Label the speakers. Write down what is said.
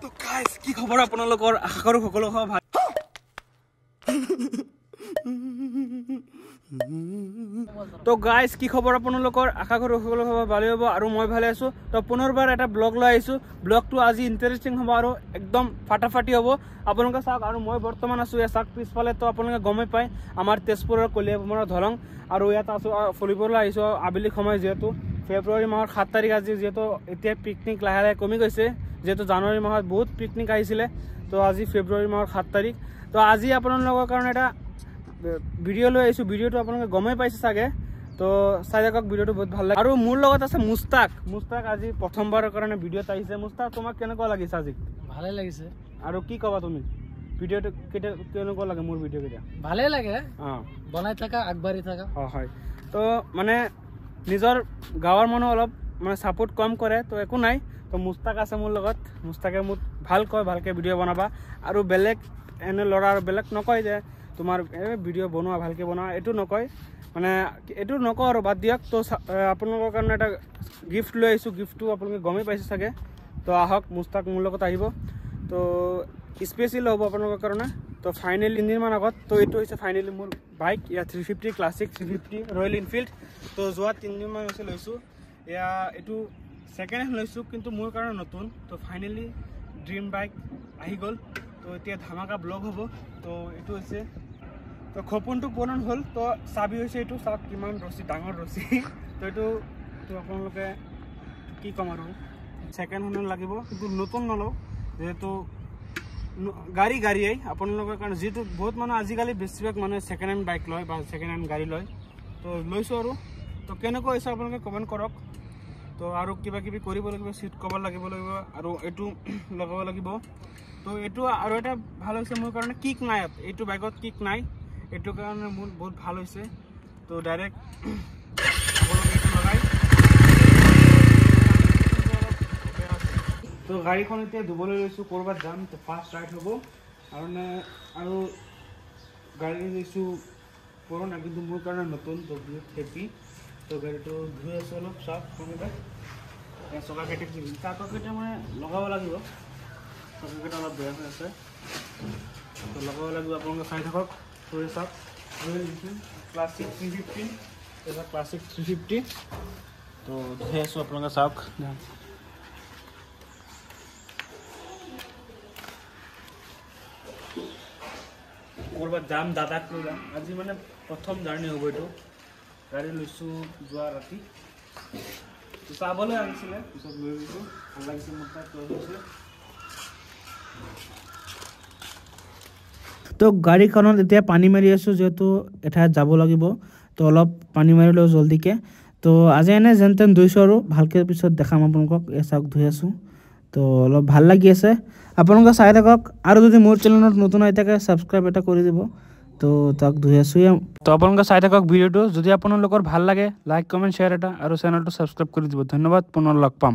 Speaker 1: তো গাইস কি খবৰ আপোনালোকৰ? আশা কৰো সকলো ভাল। তো গাইস কি খবৰ আপোনালোকৰ? আশা কৰো সকলো ভালে হ'ব আৰু মই ভালে আছো। তো পুনৰবাৰ এটা ব্লগ লৈ আহিছো। ব্লগটো আজি ইন্টাৰেষ্টিং হ'ব আৰু একদম ফাটাফাটি হ'ব, আপোনালোকে চাওক। আৰু মই বৰ্তমান আছো ইয়াত চাওক পিছফালে, তো আপোনালোকে গমেই পায় আমাৰ তেজপুৰৰ কলিয়াভোমোৰা দলং। আৰু ইয়াত আছো ফুৰিবলৈ আহিছো আবেলি সময়, যিহেতু ফেব্ৰুৱাৰী মাহৰ 7 তাৰিখ আজি, যিহেতু এতিয়া পিকনিক লাহে লাহে কমি গৈছে, যিহেতু জানুৱাৰী মাহত বহুত পিকনিক আহিছিলে। তো আজি ফেব্ৰুৱাৰী মাহৰ 7 তাৰিখ। তো আজি আপোনালোকৰ কাৰণে এটা ভিডিঅ' লৈ আহিছোঁ। ভিডিঅ'টো আপোনালোকে গমেই পাইছে চাগে, তো চাই থাকক, ভিডিঅ'টো বহুত ভাল লাগে। আৰু মোৰ লগত আছে মুস্তাক। মুস্তাক আজি প্ৰথমবাৰৰ কাৰণে ভিডিঅ'ত আহিছে। মুস্তাক, তোমাক কেনেকুৱা লাগিছে আজি?
Speaker 2: ভালে লাগিছে।
Speaker 1: আৰু কি ক'বা তুমি ভিডিঅ'টো কেতিয়া কেনেকুৱা লাগে? মোৰ ভিডিঅ' কেতিয়া
Speaker 2: ভালে লাগে, বনাই থাকা, আগবাঢ়ি থাকা।
Speaker 1: অঁ হয়, তো মানে নিজৰ গাঁৱৰ মানুহ অলপ মানে ছাপোৰ্ট কম কৰে, তো একো নাই। তো মুস্তাক আছে মোৰ লগত, মুস্তাকে মোক ভাল কয়, ভালকৈ ভিডিঅ' বনাবা। আৰু বেলেগ এনে ল'ৰা আৰু বেলেগ নকয় যে তোমাৰ এই ভিডিঅ' বনোৱা, ভালকৈ বনোৱা, এইটো নকয়, মানে এইটো নকওঁ আৰু বাদ দিয়ক। তো আপোনালোকৰ কাৰণে এটা গিফ্ট লৈ আহিছোঁ, গিফ্টটো আপোনালোকে গমেই পাইছে চাগে। তো আহক, মুস্তাক মোৰ লগত আহিব, তো স্পেচিয়েল হ'ব আপোনালোকৰ কাৰণে। তো ফাইনেলি তিনিদিনমান আগত, তো এইটো হৈছে ফাইনেলি মোৰ বাইক, ইয়াৰ 350 ক্লাছিক 350 ৰয়েল এনফিল্ড। তো যোৱা তিনিদিনমান হৈছে লৈছোঁ, এয়া এইটো ছেকেণ্ড হেণ্ড লৈছোঁ, কিন্তু মোৰ কাৰণে নতুন। তো ফাইনেলি ড্ৰিম বাইক আহি গ'ল। তো এতিয়া ধামাকা ব্লগ হ'ব। তো এইটো হৈছে, তো সপোনটো পূৰণ হ'ল। তো চাবি হৈছে এইটো, চাওক কিমান ৰছী, ডাঙৰ ৰছী। তো এইটো তো আপোনালোকে কি ক'ম আৰু, ছেকেণ্ড হেণ্ড লাগিব, কিন্তু নতুন নলওঁ, যিহেতু গাড়ী গাড়ীয়েই আপোনালোকৰ কাৰণে। যিহেতু বহুত মানুহ আজিকালি বেছিভাগ মানুহে ছেকেণ্ড হেণ্ড বাইক লয় বা ছেকেণ্ড হেণ্ড গাড়ী লয়, তো লৈছোঁ আৰু। তো কেনেকুৱা হৈছে আপোনালোকে কমেণ্ট কৰক। তো আৰু কিবা কিবি কৰিব লাগিব, চিট কভাৰ লাগিব লাগিব, আৰু এইটো লগাব লাগিব। তো এইটো আৰু এটা ভাল হৈছে মোৰ কাৰণে, কিক নাই ইয়াত, এইটো বাইকত কিক নাই, এইটো কাৰণে মোৰ বহুত ভাল হৈছে। তো ডাইৰেক্ট আপোনালোকে এইটো লগাই। তো গাড়ীখন এতিয়া ধুবলৈ লৈছোঁ, ক'ৰবাত যাম, তো ফাৰ্ষ্ট ৰাইড হ'ব। আৰু আৰু গাড়ী লৈছোঁ পুৰণা, কিন্তু মোৰ কাৰণে নতুন, তো বহুত হেপী। তো গাড়ীটো ধুই আছোঁ অলপ, চাওক কোনোবা চকাকেইটা, চাকাকেইটা মানে লগাব লাগিব, চকাকেইটা অলপ বেয়া হৈ আছে, তো লগাব লাগিব। আপোনালোকে চাই থাকক, থৈ চাওক। ৰয়েল এনফিল্ড ক্লাছিক 350, এটা ক্লাছিক 350। তো ধুই আছোঁ, আপোনালোকে চাওক। ক'ৰবাত যাম, দাদাক লৈ যাম আজি, মানে প্ৰথম জাৰ্ণি হ'ব এইটো। গাড়ী লৈছোঁ যোৱা ৰাতি, চাবলৈ আনিছিলে, পিছত লৈ গৈছোঁ, ভাল লাগিছে মোৰ তাত লৈ গৈছে।
Speaker 3: তো গাড়ীখনত এতিয়া পানী মাৰি আছোঁ, যিহেতু এঠাইত যাব লাগিব, তো অলপ পানী মাৰি লওঁ জল্দিকৈ। তো আজি এনে যেন তেন ধুইছোঁ আৰু ভালকৈ পিছত দেখাম আপোনালোকক। এই চাওক ধুই আছোঁ, তো অলপ ভাল লাগি আছে, আপোনালোকে চাই থাকক। আৰু যদি মোৰ চেনেলত নতুন হৈ থাকে ছাবস্ক্ৰাইব এটা কৰি দিব। তো তাক ধুই আছোঁ।
Speaker 1: তো আপোনালোকে চাই থাকক ভিডিঅ'টো, যদি আপোনালোকৰ ভাল লাগে লাইক কমেণ্ট শ্বেয়াৰ এটা আৰু চেনেলটো ছাবস্ক্ৰাইব কৰি দিব। ধন্যবাদ, পুনৰ লগ পাম।